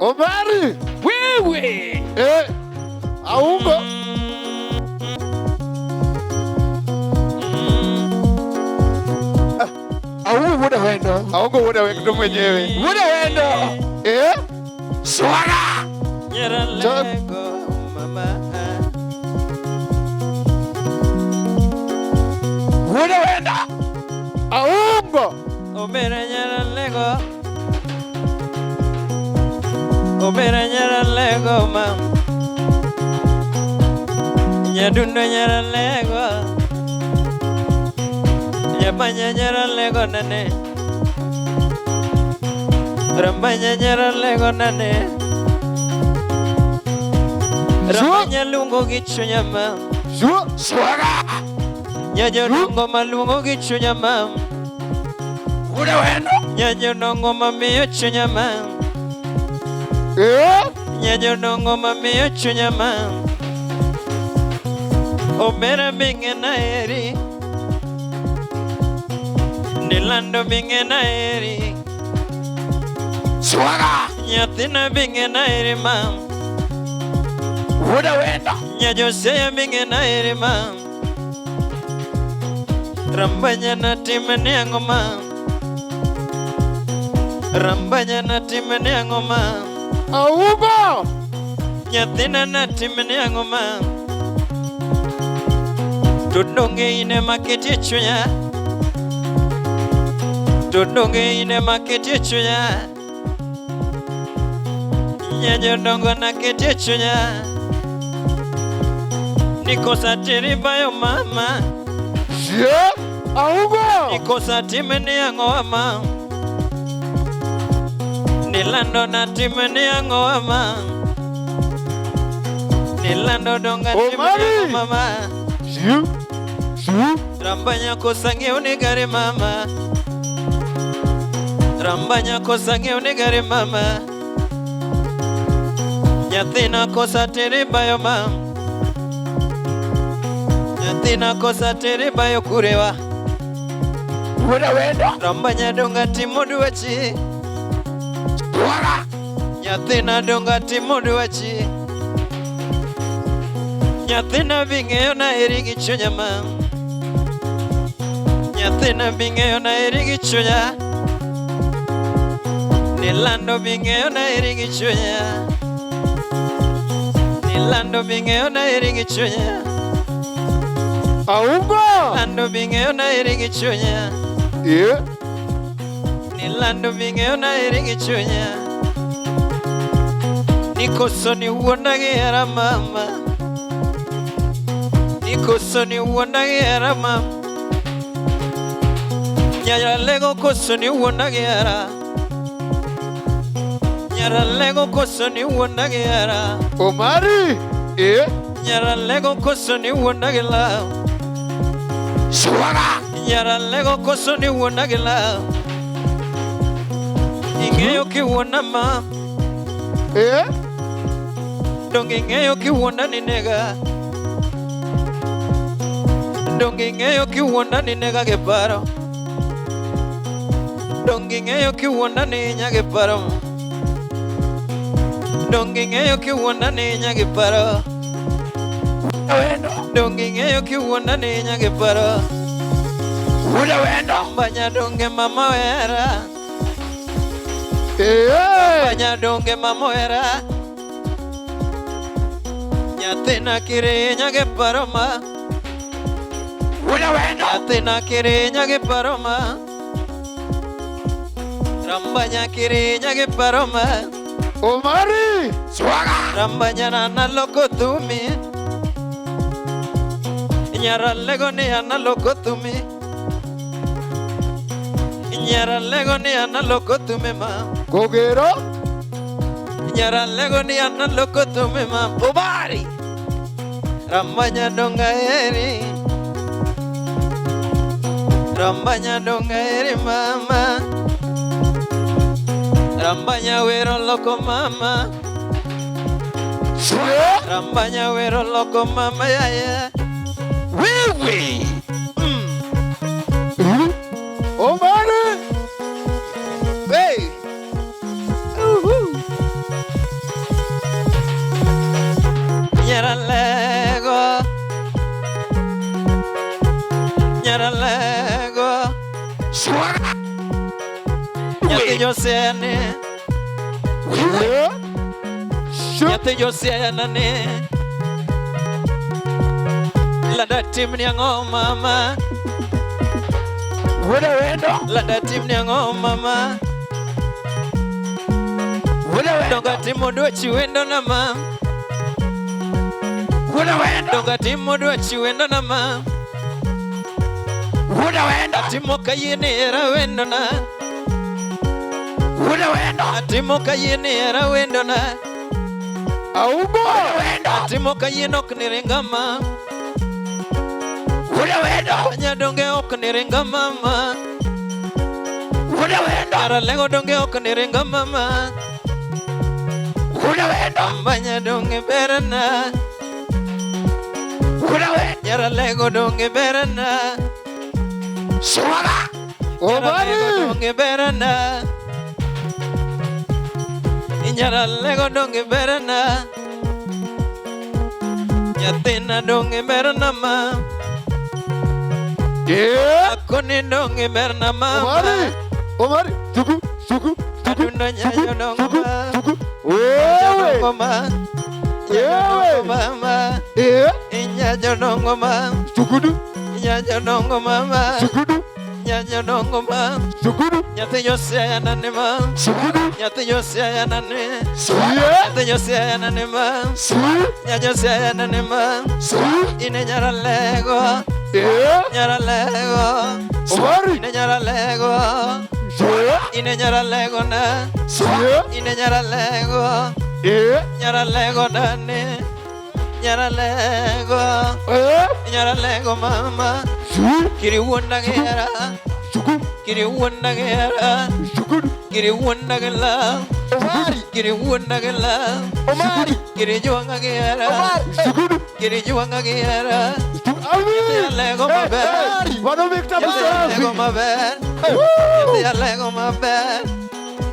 Omari. Wewe. Eh. Aungo. Aungo wuod Awendo. Aungo wuod Awendo mwenyewe. Wuod Awendo. Eh? Swaga. Nyaralego mama. Wuod Awendo. Aungo. Omera nyaralego. Omera nyaralego mam. Nyadundo nyaralego. Nyapanya nyaralego nane. Rambanya nyaralego nane. Rambanya luongo gi chunya mam. Sure. Swaga. Nyajodongo maluongo gi chunya mam. Wuod Awendo. Nyajodongo mamiyo chunya mam. Eh? Nyajodongo mamiyo chunya mam. Omera bing'ena eri. Nilando bing'ena eri. Swaga. Nyathina bing'ena eri mam. Wuod Awendo. Nyajoseya bing'ena eri mam. Rambanya natimne ang'o mam. Rambanya natimne ang'o mam. Aungo. Nyathina natimne ang'o mam. To donge in ema ketie chunya. To donge in ema ketie chunya. Nyajodongo naketie chunya. Nikosa teri bayo mama. Yeah. Aungo. Nikosa timne ang'o ma. Nilando na timne ang'o ma. Nilando donga timne Omari. ang'o mama. Sure. Sure. Rambanya kosa ng'iew ni gari mama. Rambanya kosa ng'iew ni gari mama. Nyathina kosa tere bayo mam. Nyathina kosa tere bayo kurewa. Wuod Awendo. Rambanya donga timo dwachi. Swaga. Nyathina donga timo dwachi. Nyathina bing'eyo na eri gi chunya mam. Nyathina bing'eyo na eri gi chunya. Nilando bing'eyo na eri gi chunya. Nilando bing'eyo na eri gi chunya. Aungo. Nilando bing'eyo na eri gi chunya. Eh? Nilando bing'eyo na eri gi chunya. Nikoso ni wuonda gi hera mama. Nikoso ni wuonda gi hera mama. Nyaralego koso ni wuonda gi hera. Nyaralego koso ni wuonda gi hera. Omari. Eh? Nyaralego koso ni wuonda gi law. Swaga. Nyaralego koso ni wuonda gi law. Ing'eyo kiwuonda ma. Eh? Donge ing'eyo kiwuonda ni nega. Donge ing'eyo kiwuonda ni nega gi paro. Donge ing'eyo kiwuonda ni hinya gi paro. Donge ing'eyo kiwuonda ni hinya gi paro. Awendo. Donge ing'eyo kiwuonda ni hinya gi paro. Wuod Awendo. Banya donge mama ohera. Eh. Banya donge mama ohera. Nyathina kirinya gi paro ma. Wuod Awendo. Nyathina kirinya gi paro ma. Rambanya kirinya gi paro ma. Omari. Swaga. Rambanya nana loko thumi. Nyaralego ni ana loko thumi. Nyaralego ni ana loko thumi ma. Kogero. Nyaralego ni ana loko thumi ma. Omari. Rambanya donga eri. Rambanya donga eri mama. Rambanya wero loko mama. Yeah. Rambanya wero loko mama ya ya. Wewe. Omari. Hey. Josiane. Eh. Shu. Nyathi Josiana ne. Landa timni ang'o mama? Wuoda wendo. Landa timni ang'o mama? Wuoda wendo. Donga timo dwachi wendo na ma. Wuoda wendo. Donga timo dwachi wendo na ma. Wuoda wendo. Atimo kayie ni hera wendo na. Wuoda wendo. Atimo kayie ni hera wendo na. Aumo. Wendo. Atimo kayie ok ni ringa ma. Wuoda wendo. Nyadonge ok ni ringa mama. Wuoda wendo. Nyaralego donge ok ni ringa mama. Wuoda wendo. Ambanya donge berna. Wuoda wendo. Nyaralego donge berna. Swaga. Omari. Nyaralego donge berna. Nyaralego donge berna. Nyathina donge berna ma. Eh. Akoni donge berna mama. Omari. Omari. Suku. Suku. Suku. Adundo Suku. nyayo dongo Suku. ma. Suku. Wewe. Dongo ma. Yewe. Nyayo mama. Eh. Nyayo dongo ma. Sukudu. Nyayo dongo mama. Sukudu. Nyayo dongo ma. Sukudu. Nyathi Josia nane ma. Sukudu. Nyathi Josia nane. Eh. Nyathi Josia nane ma. Su. Nyayo Josia nane ma. Su. Ine nyaralego. Eh. Nyaralego. Omari. Ine nyaralego. Eh. Ine nyaralego na. Eh. Ine nyaralego. Eh. Nyaralego nane. Nyaralego. Eh. Nyaralego mama. Su. Kiri wuonda gera. Suku. Kiri wuonda gera. Sukudu. Kiri wuonda gela. Omari. Kiri wuonda gela. Omari. Kiri juanga gera. Sukudu. Kiri juanga gera. Ami. Alego maber. Mano Victor Nyathi alego Musafi. maber. Nyathi alego maber.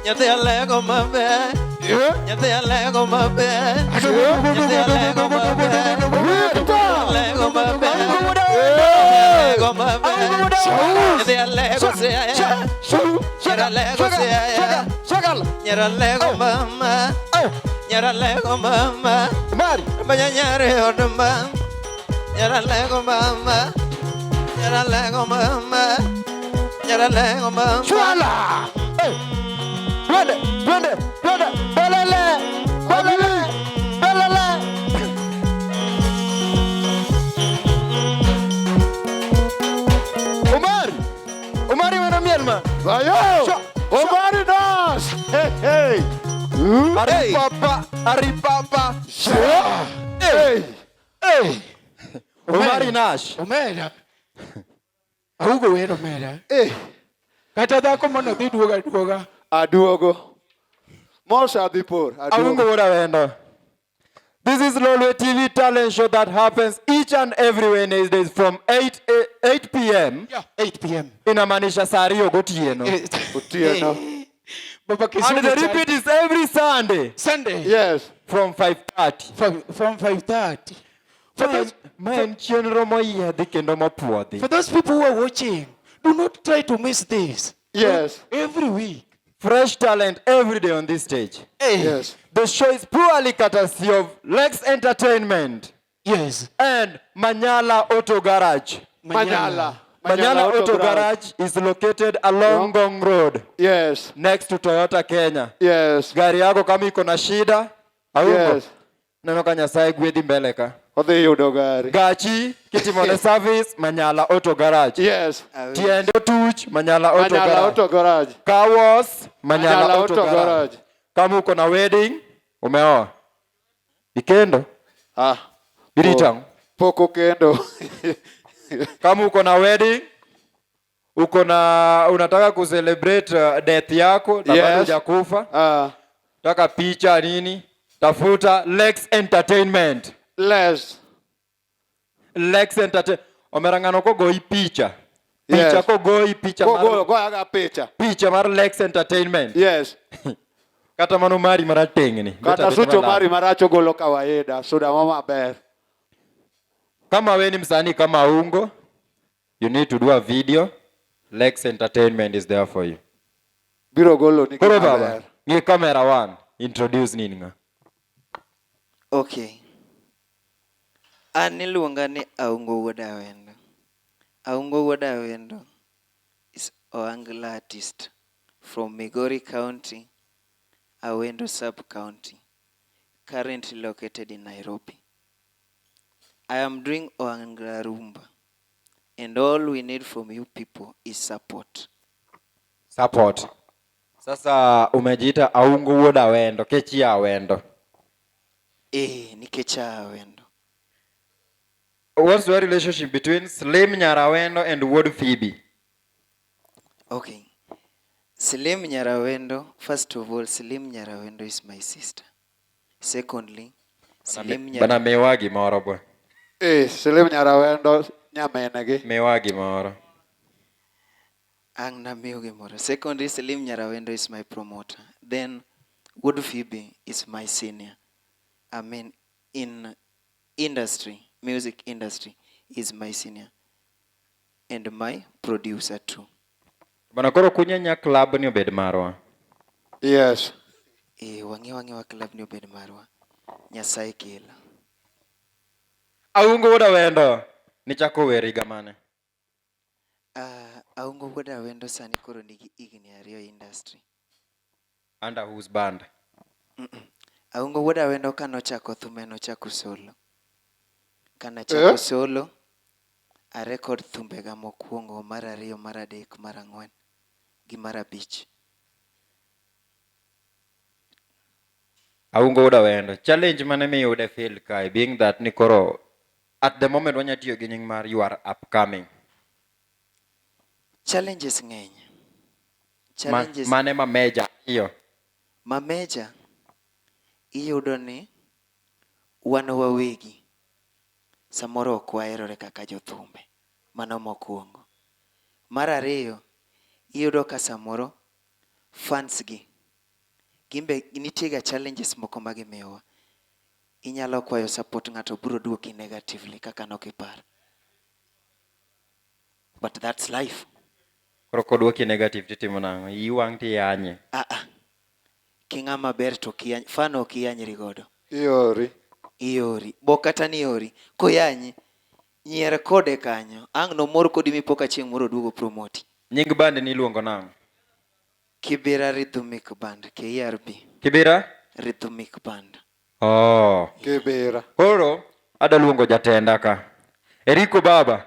Nyathi alego maber. Eh. Nyathi alego maber. Nyathi alego maber. Victor. Alego maber. Eh. Alego maber. Nyathi alego siaya. Su. Nyar alego siaya. Shagal. Nyar alego mama. Nyar alego mama. Omari. Manyanyare oduma. Nyar alego mama. Nyar alego mama. Nyar alego mama. Shwala. Hey. Twende, twende, twende. Belele. Belele. Belele. Omari. Omari wena miel ma. Ayo. Omari das. Hey hey. Ari papa, ari papa. Hey. Hey. Omari Nash. Omera. Augo wero omera. Eh. Kata dhako mono dhi duoga duoga. Aduogo. Mos adhi por. Aungo Aduogo. wuoda wendo. This is Lolwe TV talent show that happens each and every Wednesdays from 8 p.m. Yeah, 8 p.m. Inamaanisha saa ariyo gotieno. Otieno. Baba And Kisumu the cha- repeat is every Sunday Sunday. Yes. from 5:30. From 5:30. For those, Ma en chenro moyiedhi kendo mopuodhi. for those people who are watching, do not try to miss this. Yes. Every week. Fresh talent every day on this stage. Hey. Yes. The show is purely courtesy of Lex Entertainment Yes. and Manyala Auto Garage. Manyala. Manyala Auto Garage is located along Ngong Road Yes. next to Toyota Kenya. Yes. Gari yako kama iko na shida, auko. Yes. Neno ka Nyasaye gwedhi mbele ka. Odhi yudo gari. Gachi kitimone service Manyala Auto Garage. Yes. Tiende otuch Manyala Auto Manyala Garage. Auto Garage. Car wash Manyala Manyala Auto Auto Garage. Garage. Kama uko na wedding, umeoa. Ikendo, Ah. irito ang'o? Pok okendo. Kama uko na wedding, uko na unataka kucelebrate death yako na bado Yes. hujakufa, Ah. taka picha nini, tafuta Lex Entertainment. Les. Lex Entertainment. Omera ng'ano kogoi picha. Picha Yes. kogoi picha Go mar go aga picha. picha mar Lex Entertainment. Yes. Kata mano mari marateng'ni. Kata sucho mari marach ogolo kawaida. Suda mo maber. Kama we ni msanii kama Ungo, you need to do a video. Lex Entertainment is there for you. Biro golo ni Koro gima baba, ber. ng'i camera one, introduce ni in ng'a. Okay. An iluonga ni Aungo Wuod Awendo. Aungo Wuod Awendo is Ohangla artist from Migori County, Awendo sub-county, currently located in Nairobi. I am doing Ohangla Rumba, and all we need from you people is support. Support. Sasa umejiita Aungo Wuod Awendo, kechi ya Awendo. Eh, nikech aa Awendo. What's your relationship between Slim Nyarawendo and Wuod Phoebe? Okay. Slim Nyarawendo, first of all, Slim Nyarawendo is my sister. Secondly, Slim Bana Nyarawendo. miwa gimoro bwa. Eh, Slim Nyarawendo nyaminegi. Miwa gimoro. Ang' namiyo gimoro. Secondly, Slim Nyarawendo is my promoter. Then, Wuod Phoebe is my senior. I mean, in industry, music industry, is my senior. And my producer too. Bana koro kunya nya club ni obed marwa. Yes. Eh, wang'i wang'iwa club ni obed marwa. Nyasaye kelo. Aungo Wuod Awendo, nichako wer higa mane? Aungo Wuod Awendo sani koro nigi higni 2 e industry. Under whose band? Aungo Wuod Awendo kanochako thume nochako solo. Kanachako Eh? solo, a record thumbega mokwongo, mar ariyo, mar adek, mar ang'wen gi mar abich. Aungo Wuod Awendo, challenge mane miyudo e field kae being that ni koro at the moment wanya tiyo gi nying mar you are upcoming. Challenges ng'eny. Ma, Challenges mane ma major iyo. ma major iyudo ni wan wawegi samoro ok waherore kaka jothumbe. Mano mokwongo. Mar ariyo, iyudo ka samoro fans gi gimbe nitie ga challenges moko ma gimiyowa. Inyalo kwayo support ng'ato biro duoki negatively kaka nokiparo. But that's life. Koro koduoki negative titimo nang'o? Iyi wang' tiyanye. Ah ah. King'ama ber to ok iyany, fan ok iyanyri godo. Iori. Iori. Bo kata ni iori. Koyanyi, nyier kode kanyo. Ang' nomor kodi mipo ka chieng' moro oduogo promoti. Nying band ni iluongo nang'o? Kibera Rhythmic Band, KRB. Kibira? Rhythmic Band. Oh. Kibira. Koro adwa luongo jatenda ka. Eriko baba.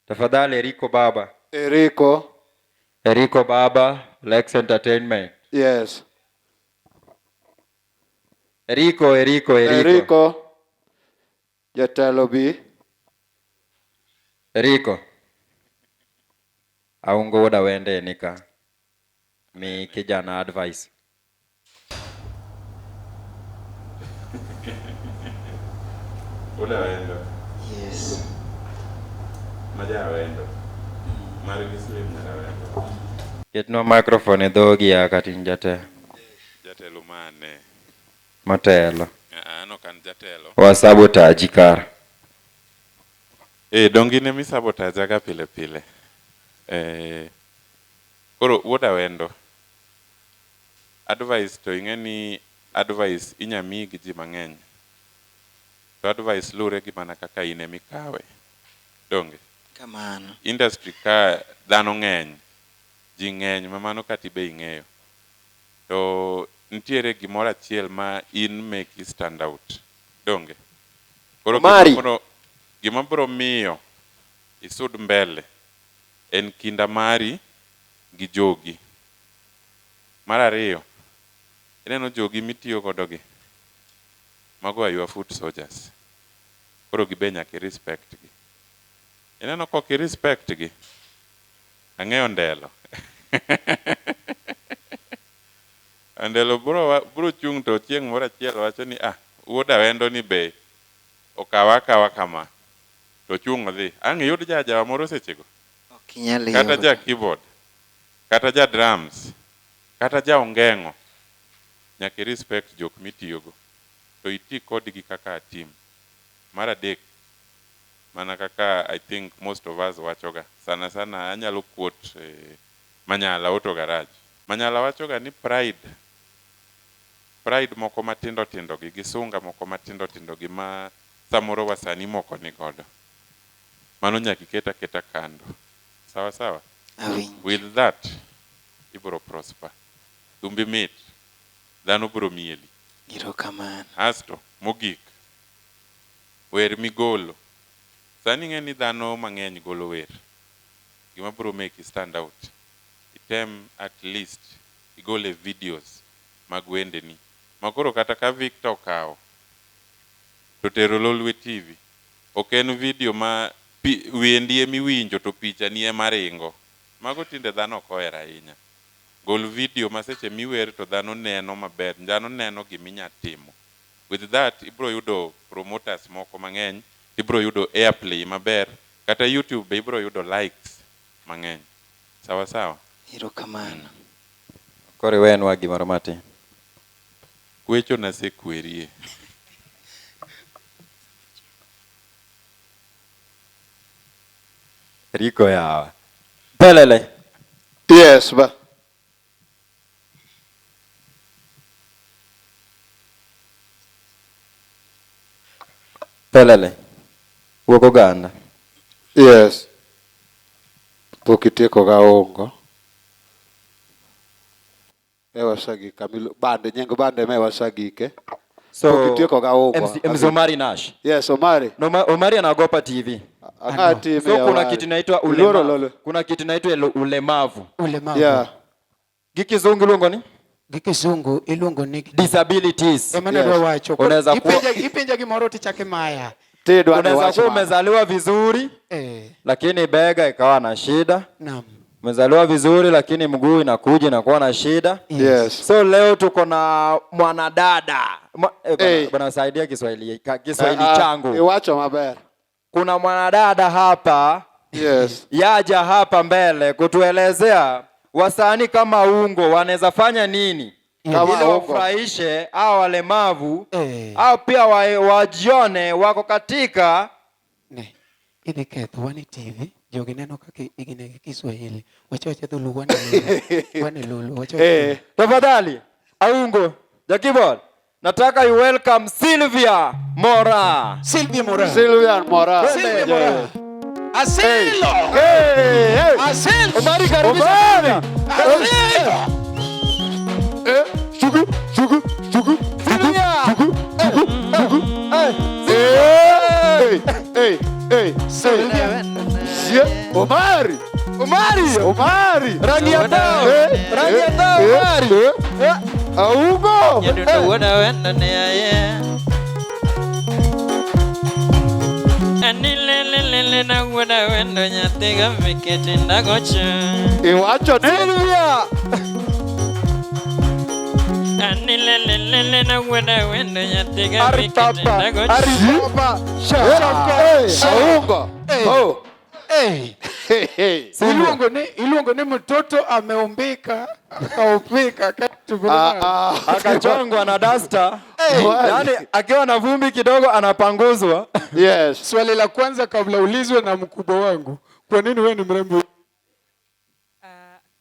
Tafadhali Eriko baba. Eriko. Eriko baba, Lex Entertainment. Yes. Eriko, Eriko, Eriko. Eriko. Jatelo bi. Eriko. Aungo Wuod Awendo ni ka. Mi kijana advice. Wuod Awendo, Yes. ma ja Awendo, margi Slim Nyarawendo. Ketnwa microphone e dhogi ya katin jatelo. Jatelo mane? Motelo. Ah, an ok an jatelo. Wa sabotage kar. Eh, donge in ema isabotaja ga pile pile. Eh, koro Wuod Awendo, advice to ing'e ni advice inya miyi gi ji mang'eny. To advice luwre gi mana kaka in ema ikawe. Donge? Kamano. Industry ka dhano ng'eny, ji ng'eny ma mano kata ibe ing'eyo. To nitiere gimoro achiel ma in make stand out. Donge? Koro Mari. gima biro miyo isud mbele en kinda mari gi jogi. Mar ariyo, ineno jogi mitiyo godo gi, mago are your foot soldiers. Koro gibe nyaka i respect gi. Ineno kok i respect gi, ang'eyo ndelo. Ndelo bro chung' to chieng' moro achiel wacho ni ah, Wuod Awendo ni be okawa akawa kama. To chung' odhi. Ang' iyud jajawa moro sechego. Ok inyal Kata yudo. ja keyboard, kata ja drums, kata ja ongeng'o. Nyaka i respect jok mitiyogo. To iti kodgi kaka a team. Mar adek, mana kaka I think most of us wachoga. Sana sana anyalo quote Manyala Auto Garage. Manyala wachoga ni pride moko matindo tindo gi sunga moko matindo tindo gi ma samoro wasanii moko ni godo. Mano nyaka iket aketa kando. Sawa sawa? Awinjo. With that, ibiro prosper. Thumbi mit. Dhano biro mieli. Erokamano. Asto, mogik, wer migolo. Sani ing'e ni dhano mang'eny golo wer. Gima biro make you stand out. Item at least igole videos mag wendeni. Makoro kata ka Victor okawo to tero Lolwe TV. Ok en video ma wendi emiwinjo to picha ni ema ringo. Mago tinde dhano ok ohero ahinya. Gol video ma seche miwer to dhano neno maber. Dhano neno giminya timo. With that, ibiro yudo promoters moko mang'eny, ibiro yudo airplay maber, kata YouTube be ibiro yudo likes mang'eny. Sawa sawa? Erokamano. Koro iwenwa gimoro matin. Kwecho nasekwerie. Riko yawa. Pelele. Yes, ba. Pelele. Wuok oganda. Yes. Pok itieko ga ongo. E wasagika bande nying bande me wasagike. So, Pok itieko ga ungo. MC Omari Nash. Yes, Omari. No, Omari anaogopa TV. Ang'a time So kuna kitu inaitwa Iluoro ulemavu. lolo. Kuna kitu inaitwa ulemavu. Ulemavu. Yeah. Gi kizungu iluongo ni Gi kizungu iluongo ni disabilities. Ema Yes. nadwa wacho. Unaweza kuwa- Ipenja gimoro tichake maya. Tidwa ni Unaweza wach kuwa mano. umezaliwa vizuri Eh, lakini bega ikawa na shida. naam. Umezaliwa vizuri lakini mguu inakuja inakuwa na shida. Yes. So leo tuko na mwanadada. Bwana, Hey. bwana saidia Kiswahili, Kiswahili changu. Iwacho maber. Kuna mwanadada hapa Yes. yaja hapa mbele kutuelezea wasanii kama Ungo wanaweza fanya nini Kama ili Ungo. wafurahishe hao walemavu Eh. au pia wajione wako katika Ne. Idhi ketho wan e TV, jogi neno kaka igine gi Kiswahili. Wacha wacha dholuo wan e lulu. Wan e lulu. Wacha wacha Eh. Tafadhali Aungo Jakibol, nataka you welcome Sylvia Mora. Sylvia Mora. Sylvia Mora. Sylvia Mora. Asilo. Hey, hey. Asilo. Omari karibisha Omari. Sylvia. Asilo. Eh, shugu, shugu, shugu, Sylvia. shugu, shugu, shugu. Hey. Hey, hey, hey, hey. Sie, Omari. Omari. Omari. Rangi ya tao. Eh, Rangi ya eh, tao eh, Omari. eh. Aungo. Nyadundo wuoda wendo ne aye. Anilelelele na wuoda wendo nyathiga miketi ndagocho. Iwacho ni Sylvia. Anilelelele na wuoda wendo nyathiga miketi Aripapa. ndagocho. Aripapa. Eh, Aungo. Oh. Eh. Hey, hey. Iluongo ni mtoto ameumbika akaupika Ah, ah. Akachongwa na duster. Omari. Yaani akiwa na vumbi kidogo anapanguzwa. Yes. Swali la kwanza kabla ulizwe na mkubwa wangu, kwa nini wewe ni mrembo?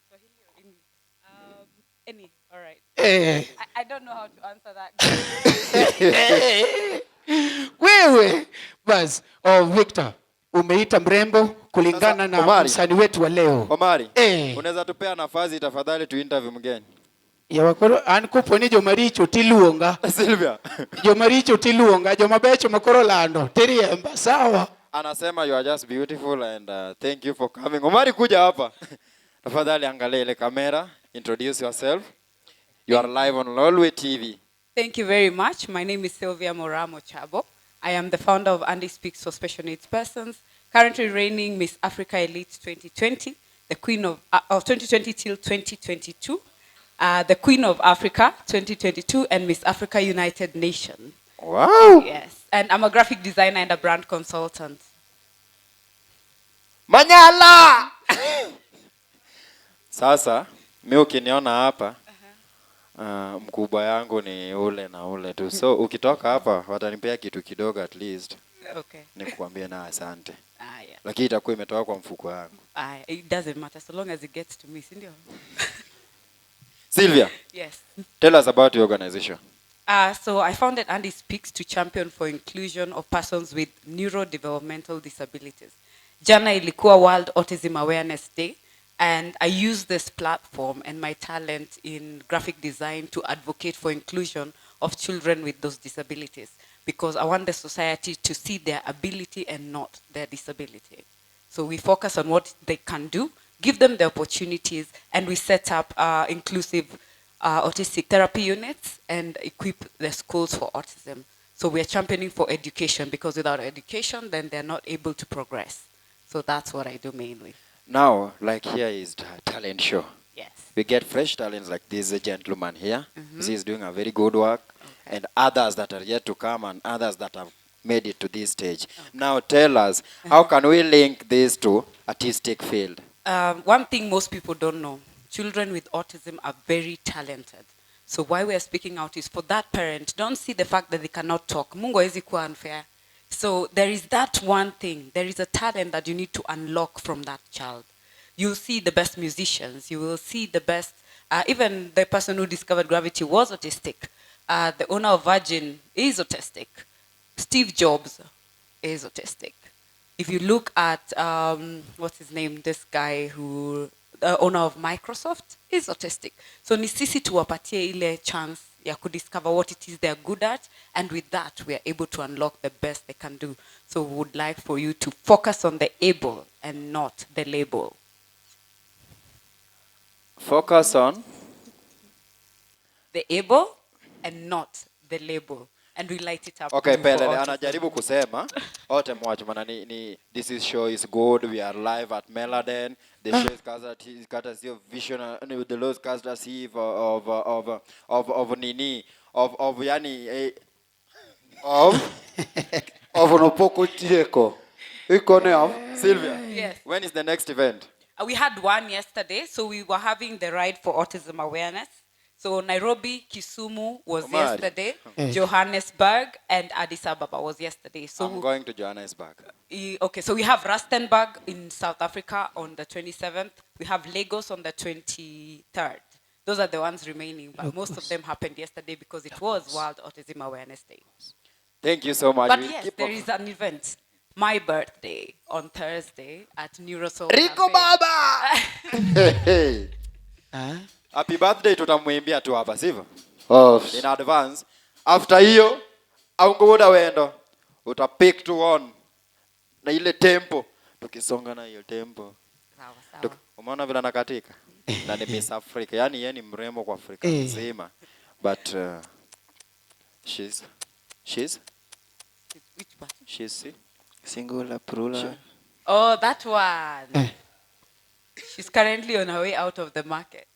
Swahili or English? Any, all right. Eh. I don't know how to answer that. Wewe bas, oh, Victor umeita mrembo kulingana Sasa, na Omari. msanii wetu wa leo. Omari, Eh. unaweza tupea nafasi tafadhali tu interview mgeni. Yawa koro an kopo ni jomaricho tiluonga, Sylvia. jomaricho tiluonga, jomabecho makoro lando tiriemba, sawa. Anasema you are just beautiful and thank you for coming. Omari kuja hapa. Tafadhali angalia ile kamera, introduce yourself. You are live on Lolwe TV. Thank you very much. My name is Sylvia Moramo Chabo. I am the founder of Andy Speaks for Special Needs Persons, currently reigning Miss Africa Elite 2020, the Queen of 2020 till 2022, the Queen of Africa 2022, and Miss Africa United Nations. Wow. Yes, and I'm a graphic designer and a brand consultant. Manyala. Sasa mi ukiniona hapa mkubwa yangu ni ule na ule tu, so ukitoka hapa watanipea kitu kidogo at least. Okay. Nikuambie na asante. Aya. Lakini itakuwa imetoka kwa mfuko wangu. Aya, it doesn't matter so long as it gets to me, si ndio? Sylvia. Yes. Tell us about your organization. So I founded Andy Speaks to champion for inclusion of persons with neurodevelopmental disabilities. Jana ilikuwa World Autism Awareness Day, and I use this platform and my talent in graphic design to advocate for inclusion of children with those disabilities, because I want the society to see their ability and not their disability. So we focus on what they can do, give them the opportunities, and we set up inclusive autistic therapy units and equip the schools for autism. So we are championing for education, because without education, then they're not able to progress. So that's what I do mainly. Now, like here is the talent show. Yes. We get fresh talents like this gentleman here. He is doing a very good work. Okay. And others that are yet to come and others that have made it to this stage. Okay. Now tell us, how can we link this to artistic field? One thing most people don't know, children with autism are very talented. So why we are speaking out is for that parent, don't see the fact that they cannot talk. Mungu hawezi kuwa unfair. So there is that one thing. There is a talent that you need to unlock from that child. You'll see the best musicians. You will see the best, even the person who discovered gravity was autistic. The owner of Virgin is autistic. Steve Jobs is autistic. If you look at, what's his name, this guy who, the owner of Microsoft, is autistic. So ni sisi tuwapatie ile chance ya kudiscover what it is they're good at, and with that, we are able to unlock the best they can do. So we would like for you to focus on the able and not the label. Focus on? The able and not the label. And we light it up. Okay, for Pele, autism. anajaribu kusema ote mwacho maana ni this is show is good, we are live at Meladen. The show is courtesy of Vision, the Lord's courtesy of nini of yani of of no poko tieko. Ikone of Sylvia. Yes. When is the next event? We had one yesterday, so we were having the ride for autism awareness. So Nairobi, Kisumu was Omari. yesterday, Johannesburg and Addis Ababa was yesterday. So I'm going to Johannesburg. Okay, so we have Rustenburg in South Africa on the 27th. We have Lagos on the 23rd. Those are the ones remaining, but most of them happened yesterday because it was World Autism Awareness Day. Thank you so much. But We'll yes, keep there up. is an event. My birthday on Thursday at Neurosol Rico Cafe. Baba! Hey. Ah? Happy birthday tutamwimbia tu hapa, sivyo? Oh. In advance. After hiyo, aungoda wendo. Uta pick to one. Na ile tempo. Tukisonga na hiyo tempo. Sawa, sawa. Umeona vile anakatika? Na ni Miss Africa. Yaani yeye ni mrembo kwa Afrika nzima. But she's Which part? she's Singular, plural. Oh, that one. She's currently on her way out of the market.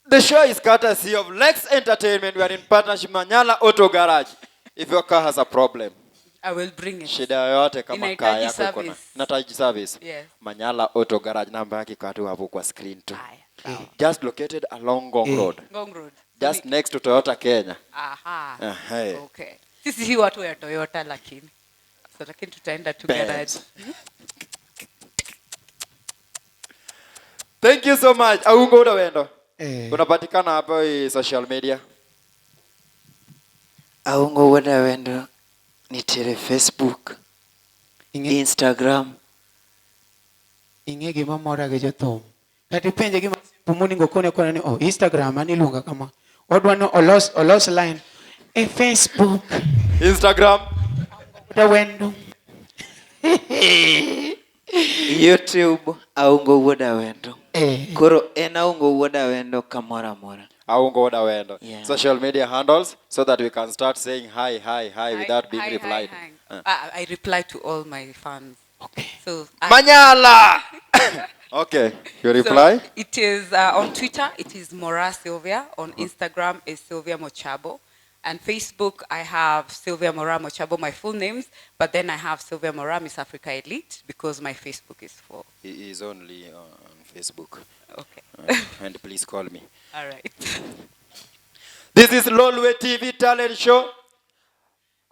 The show is courtesy of Lex Entertainment. We are in partnership Manyala Auto Garage. If your car has a problem, I will bring it. shida yoyote kama car Inahitaji yako iko na service. inahitaji service. Yes. Manyala Auto Garage namba yake iko tu hapo kwa screen tu. Haya, sawa. Just located along Ngong Road. Ngong Road. Just next to Toyota Kenya. Aha. Aha. Okay. Sisi si watu ya Toyota lakini. So lakini tutaenda tu Benz. garage. Thank you so much. Aungo Wendo. Unapatikana hapo social media. Aungo Wendo nitiere Facebook, Instagram. Ing'e gima mora gi jothum. Kata ipenje gima monego kone kone ni oh Instagram ani iluonga kama. Odwa ni olos line e Facebook, Instagram, Wendo. YouTube Aungo Wendo. Koro en Aungo Wendo kamoro amora. Aungo Wendo. Yeah. Social media handles so that we can start saying hi, hi, hi without being hi, replied. Hi, hi. I reply to all my fans. Okay. So Manyala. Okay, your reply? So it is on Twitter, it is Mora Sylvia. On Instagram is Sylvia Mochabo. And Facebook, I have Sylvia Mora Mochabo, my full names. But then I have Sylvia Mora, Miss Africa Elite, because my Facebook is full. He is only on Facebook. Okay. And please call me. All right. This is Lolwe TV Talent Show.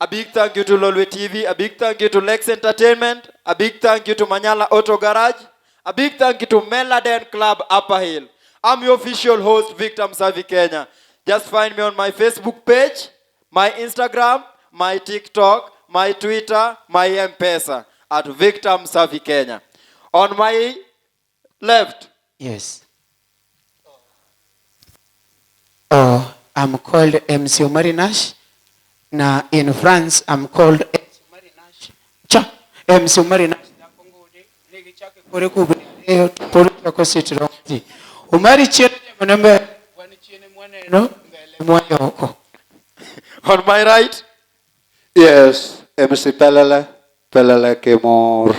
A big thank you to Lolwe TV. A big thank you to Lex Entertainment. A big thank you to Manyala Auto Garage. A big thank you to Meladen Club Upper Hill. I'm your official host, Victor Msavi Kenya. Just find me on my Facebook page, my Instagram, my TikTok, my Twitter, my M-Pesa at Victor Msavi Kenya. On my left. Yes. Oh, I'm called MC Omari Nash. Na in France, I'm called MC Omari Nash. Cha, MC Omari Nash. Omari chien mwana wan chien mwaneno mbele mwayoko. On my right. Yes, MC Pelele, Pelele Kimor.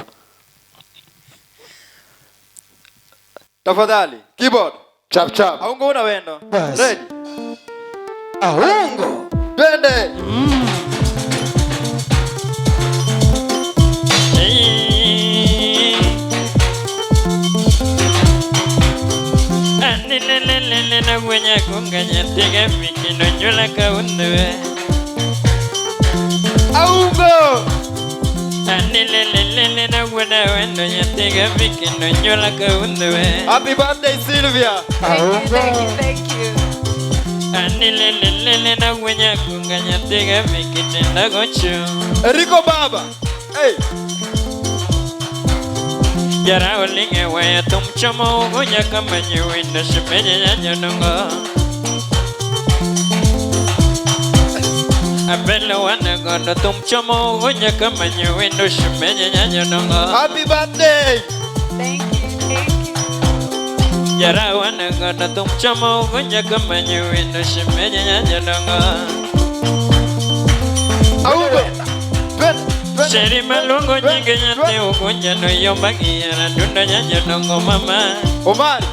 Tafadhali, keyboard. Chap chap. Aungo una wendo. Bas. Ready. Aungo. Twende. Aungo. Happy birthday, Sylvia. Thank you, thank you, thank you. Rico Baba. Hey. Happy birthday. Thank you, thank you. Aungo. Twende. Sheri malungo nyinge nyate ugunja no yomba giyara dunda nyanya mama. Omari.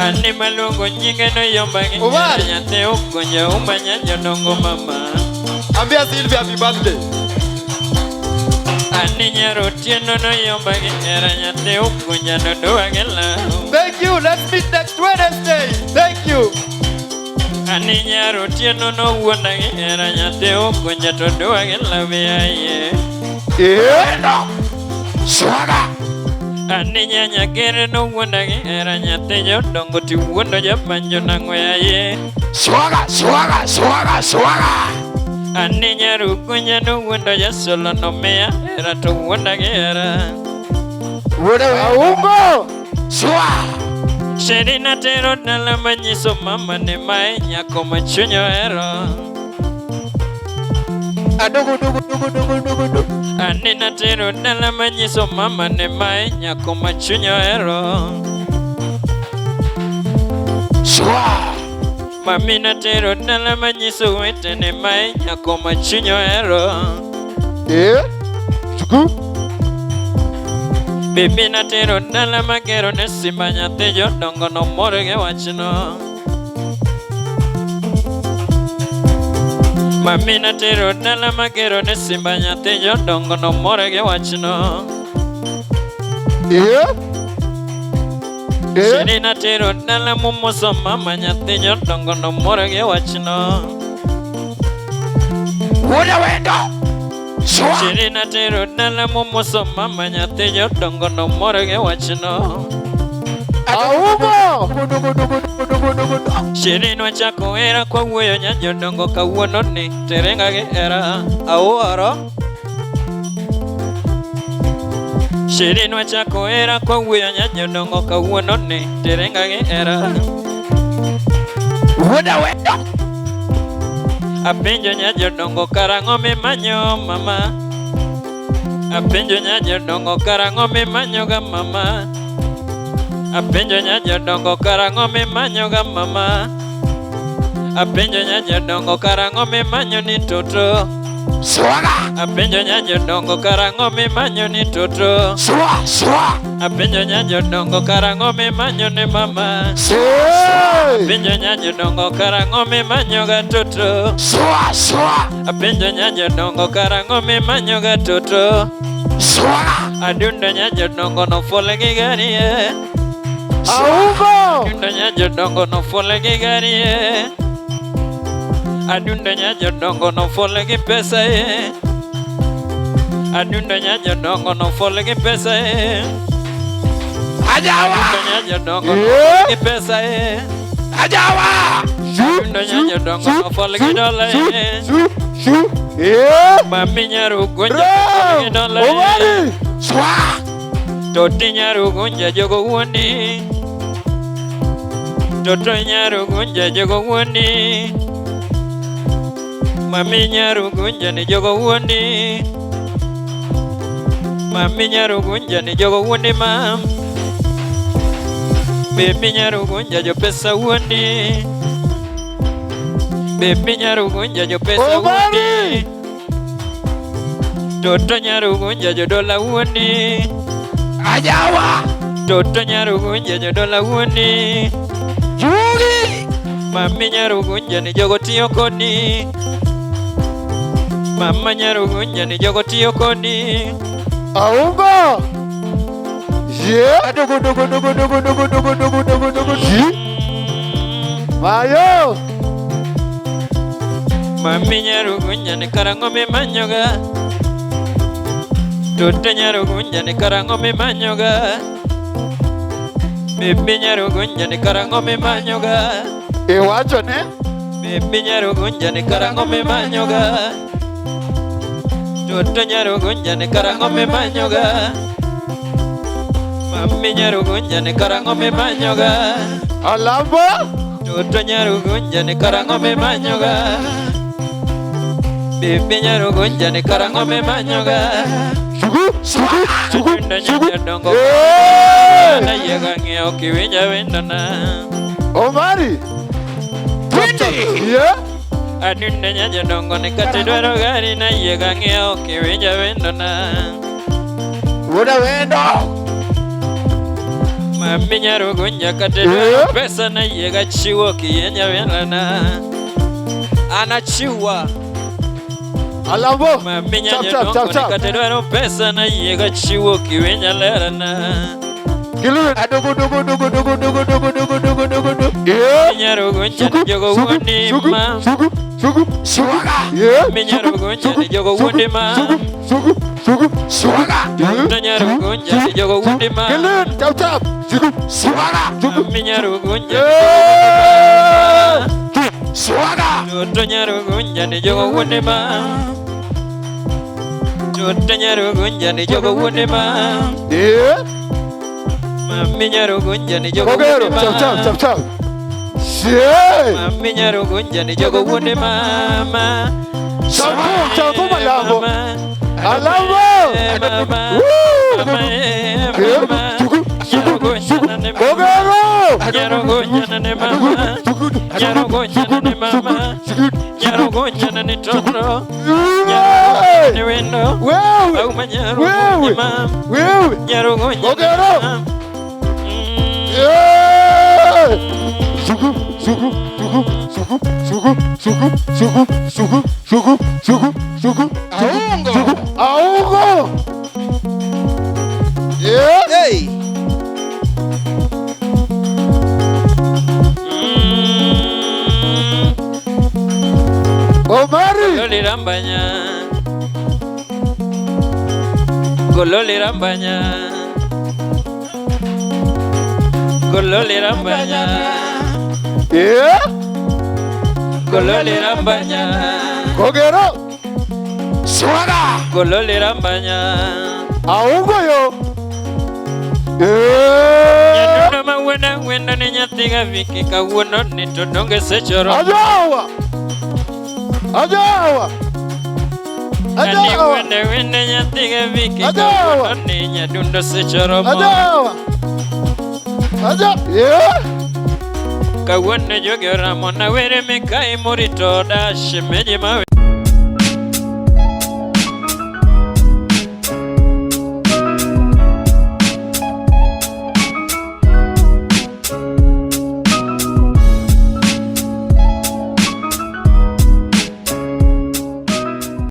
Ani malungo nyinge no yomba Omari. giyara nyate ugunja umba nyanya nongo mama. Ambia Sylvia happy birthday. Ani nyaro tieno no yomba giyara nyate ugunja no duwa gela. Thank you. Let's meet next Wednesday. Thank you. Ani nyaro tieno no wuonda giyara nyate ugunja to duwa gela biaye. Yeah. Swaga. Ani nyanya kere no wuonda gihera nyathi jodongo ti wuondo japanjo nang'o yaye. Swaga, swaga, swaga, swaga. Ani nyarukunya no wuondo jasolo no miya hera to wuonda gihera. Aungo. Swa. Sheri natero dala manyiso mama ni mae nyako ma chuny ohero. Adugu dugu dugu dugu dugu dugu. Ani natero dala manyiso mama ni mae nyako ma chuny ohero. Swa. Mami natero dala manyiso wetene mae nyako ma chuny ohero. Yeah. Chuku. Bibi natero dala magero ne simba nyathi jodongo nomor gi wachno. Mami natero dala magero ne simba nyathi jodongo nomor gi wachno. Yeah. Yeah. Sheri natero dala momoso mama nyathi jodongo nomor gi wachno. Wuoda wendo. Swa. Sheri natero dala momoso mama nyathi jodongo nomor gi wachno. Aungo. Dugu dugu dugu dugu dugu dugu. Sheri nwachako hera kwa wuoyo nya jodongo kawuono ni terenga gi hera awuoro. Sheri nwachako hera kwa wuoyo nya jodongo kawuono ni terenga gi hera. Wuoda wendo. Apenjo nya jodongo karang'o mimanyo mama. Apenjo nya jodongo karang'o mimanyo ga mama. Apenjo nya jodongo karang'o mimanyo ga mama. Apenjo nya jodongo karang'o mimanyo ni toto. Swaga. Apenjo nya jodongo karang'o mimanyo ni toto. Swa, swa. Apenjo nya jodongo karang'o mimanyo ni mama. Swa. Apenjo nya jodongo karang'o mimanyo ga toto. Swa, swa. Apenjo nya jodongo karang'o mimanyo ga toto. Swaga. Adundo nya jodongo no fole gi gari e. Aungo. Adundo nya jodongo no fole gi gari e. Adundo nya jodongo nofole gi pesa e. Adundo nya jodongo nofole gi pesa e. Ajawa! Adundo nya jodongo nofole gi pesa e. Ajawa! Adundo nya jodongo nofole gi dola e. Shu. Yeah. Mami nyarugunja nofole gi dola e. Omari. Swa! Toti nyarugunja jogo wuondi. Toto nyarugunja jogo wuondi. Mami nyarugunja ni jogo wuondi. Mami nyarugunja ni jogo wuondi mam. Baby nyarugunja jo pesa wuondi. Baby nyarugunja jo pesa Omari! wuondi. Toto nyarugunja jo dola wuondi. Ajawa! Toto nyarugunja jo dola wuondi. Jugi! Mami nyarugunja ni jogo tiyo kodi. Mama nyarugunja ni jogo tiyo kodi. Aungo. Yeah. Adogo dogo dogo dogo dogo dogo dogo dogo dogo. Mayo. Mami nyarugunja ni karang'o mimanyoga. Toto nyarugunja ni karang'o mimanyoga. Bibi nyarugunja ni karang'o mimanyoga. Iwacho ne? Bibi nyarugunja ni karang'o mimanyoga. Toto nyarugunja ni karang'o mimanyoga. Mami nyarugunja ni karang'o mimanyoga. Alambo. Toto nyarugunja ni karang'o mimanyoga. Bibi nyarugunja ni karang'o mimanyoga. Shugu. Shugu. Shugu. Adundo Shugu. nyajodongo Yeah. nayiega ng'iewo kiwinja wendona. Omari. Twende! Yeah. Adundo nyajodongo ni kata idwaro gari nayiega ng'iewo kiwinja wendona. Wuoda wendo! Mami nyarugunja kata idwaro Yeah. pesa nayiega chiwo kiwinja wendona. Anachiwa. Alambo. Mami Chap, chap, nyajodongo chap, ni chap. kata idwaro pesa nayiega chiwo kiwinja lerana. Kilu. Adogo dogo dogo dogo dogo dogo dogo dogo dogo dogo. Yeah. Nyarugunja Shugu. ni jogo Shugu. wuondi Shugu. ma. Shugu. Shugu. Swaga! Yeah. Mami nyarugunja ni jogo wuondi ma. Shugu. Shugu. Shugu. Swaga! Toto nyarugunja ni jogo wuondi ma. Kilu. Chap, chap. Shugu. Swaga! Mami nyarugunja Yeah. Swaga! Toto nyarugunja ni jogo wuondi ma. Toto nyarugunja ni jogo wuondi ma. Yeah. Mami nyarugunja ni jogo Kogero. wuondi Chap, chap, ma. chap, chap. Yeah. Mami nyarugunja ni jogo wuondi mama. Chapu, chapu malambo. Mama. Alambo. Mama. Woo. Mama. eh, Yeah. Mama. Shugu. Shugu. Shugu. Nyarugunja na ni mama. Kogero. Nyarugunja na ni mama. Nyarugunja na ni mama. Nyarugunja na ni toto. Nyarugunja ni wendo. Wewe. Auma nyarugunja ma. Wewe. Nyarugunja. Kogero. Mm. Yeah. Shugu, shugu, shugu, shugu, shugu, shugu, shugu, shugu, shugu, shugu, shugu, Aungo! shugu. Aungo. Yeah. Hey! Mm. Omari. Gololirambanya. Gololirambanya. Gololirambanya. Yeah. Gololirambanya. Kogero. Swaga! Gololirambanya. Aungo yo. Yeah. Nyadundo ma wuoda wendo ni nyathi gaviki kawuono ni to donge sechoro. Ajawa. Ajawa. Ani Ajawa. wende wende nyathi gaviki Ajawa. kawuono ni nyadundo sechoro mo. Ajawa. Aja. Yeah. Kawuono jogi oramo na were mikai morito da shemeji ma